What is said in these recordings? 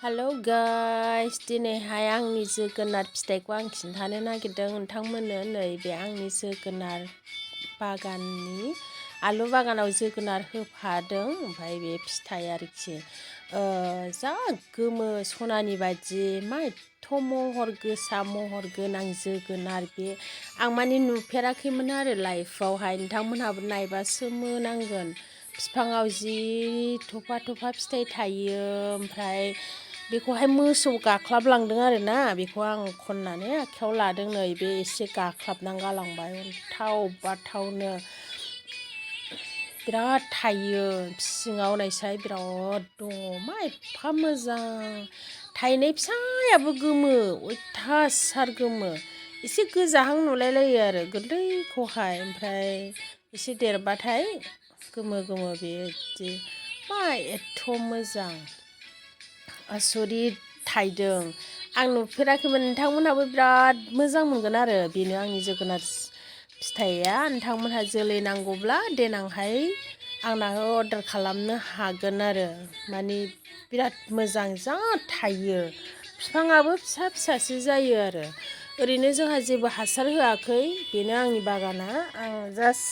Hello guys, दिनैहाय आंनि जोगोनार फिथाइखौ आं खिन्थानो नागिरदों नोंथांमोननो। नैबे आंनि जोगोनार बागाननि आलु बागानाव जोगोनार होफादों। ओमफ्राय बे फिथाइ आरोखि जा गोमो सनानि बायदि मा एथ' महर गोसा महर गोनां जोगोनार। बे आं माने नुफेराखैमोन आरो लाइफआवहाय। नोंथांमोनहाबो नायबा सोमोनांगोन। बिफाङाव जि थफा थफा फिथाइ थायो। ओमफ्राय बेखौहाय मोसौ गाख्लाबलांदों आरो ना। बेखौ आं खननानै आखायाव लादों। नै बे एसे गाख्लाबनानै गालांबाय। अन्थाव बाथावनो बिराद थायो। सिङाव नायसाय बिराद दङ। मा एफा मोजां थायनाय फिसायाबो गोमो, अयथासार गोमो। एसे गोजाहां नुलायलायो आरो गोरलैखौहाय। ओमफ्राय एसे देरबाथाय गोमो गोमो बेबायदि। मा एथ' मोजां आसरित थायदों। आं नुफेराखैमोन। नोंथांमोनहाबो बिराद मोजां मोनगोन आरो। बेनो आंनि जोगोनार फिथाइया। नोंथांमोनहा जोलै नांगौब्ला देनांहाय आंनाव अर्डार खालामनो हागोन आरो। माने बिराद मोजां जा थायो। बिफाङाबो फिसा फिसासो जायो आरो। ओरैनो जोंहा जेबो हासार होआखै। बेनो आंनि बागाना। आं जास्ट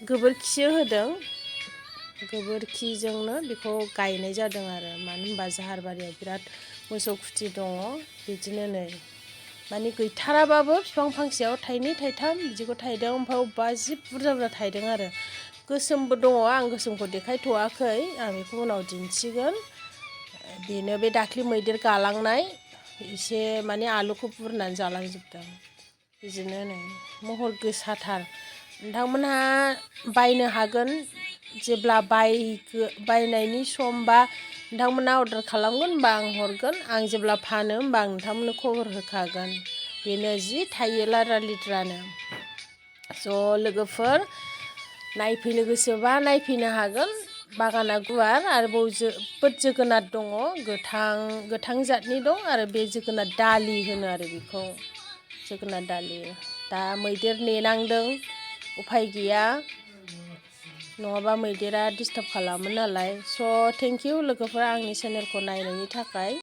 गोबोरखि होदों। गोबोरखिजोंनो बेखौ गायनाय जादों आरो। मानो होनबा जाहारबारियाव बिराद मोसौ खुथि दङ। बिदिनो नै माने गैथाराबाबो बिफां फांसेयाव थाइनै थाइथाम बिदिखौ थायदों। ओमफ्राय अबेबा जि बुरजा बुरजा थायदों आरो। गोसोमबो दङ। आं गोसोमखौ देखायथ'वाखै। आं बेखौ उनाव दिन्थिगोन। बेनो बे दाख्लि मैदेर गालांनाय एसे माने आलुखौ बुरनानै जालांजोबदों। बिदिनो नै महर गोसाथार। नोंथांमोनहा बायनो हागोन। जेब्ला बायनायनि सम बा नोंथांमोना अर्डार खालामगोन होनबा आं हरगोन। आं जेब्ला फानो होनबा आं नोंथांमोननो खबर होखागोन। बेनो जि थायो लाद्रा लिद्रानो। ज' लोगोफोर नायफैनो गोसोबा नायफैनो हागोन। बागाना गुवार। आरोबाव जोबोद जोगोनार दङ। गोथां जातनि दं। आरो बे जोगोनार दालि होनो आरो बेखौ जोगोनार दालि। दा मैदेर नेनांदों। उफाय गैया। नङाबा मैदेरा डिस्टार्ब खालामो नालाय। स' थेंक इउ लोगोफोर आंनि चेनेलखौ नायनायनि थाखाय।